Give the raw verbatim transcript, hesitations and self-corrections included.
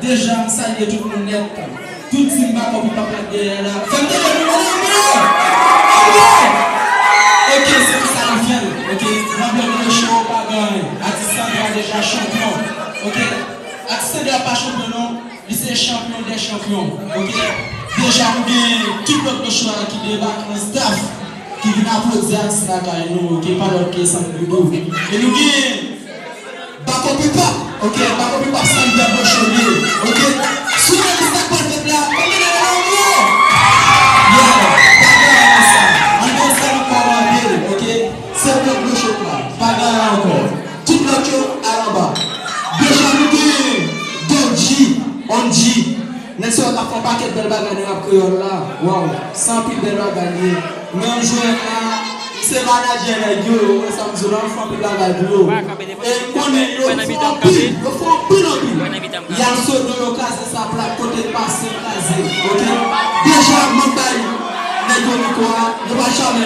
Deja, m salye tout moun nèt. Tout team Backup Hip Hop la k dèyè la. Fè m tande nou, nou, nou, nou. Anmwey! Ok, se konsa nou fè l. Ok, nan Block Blow Show pa gen anyen. Atis Sandra deja chanpyon. Ok, Atis Sandra pa chanpyon non. Li se chanpyon dè chanpyon. Ok, deja nou gen tout Block Blow Show a ki debake an staff, ki vin aplodi atis lakay nou. Ok, pa lòt ke Sandra Doudou. E nou gen Backup Hip Hop, ok, Backup Hip Hop Sandra Blow Show li ye, ok. Sou yon lista k pral fèt la, konbyen nan yo? Yeah, pa gen anyen sa. Ann gen sa nou kòmante, ok. Se Block Blow Show la, pa gen anyen ankò. Tout lòt yo al anba. Deja nou gen Don G, On G. Nèg sa yo k ap fè yon pakèt bèl bagay nan rap kreyòl la. Waw, se anpil bèl bagay li ye. Menm jwèt la, m se manadjè nèg yo, yo wè sa m di w la, m fè anpil bagay pou yo. E m konnen yo fè anpil, yo fè anpil, anpil. Y al Sodo, yo kraze sa plat, kote l pase, kraze. Ok? Deja, m ap bay nèg yo mikwo a, yo pa janm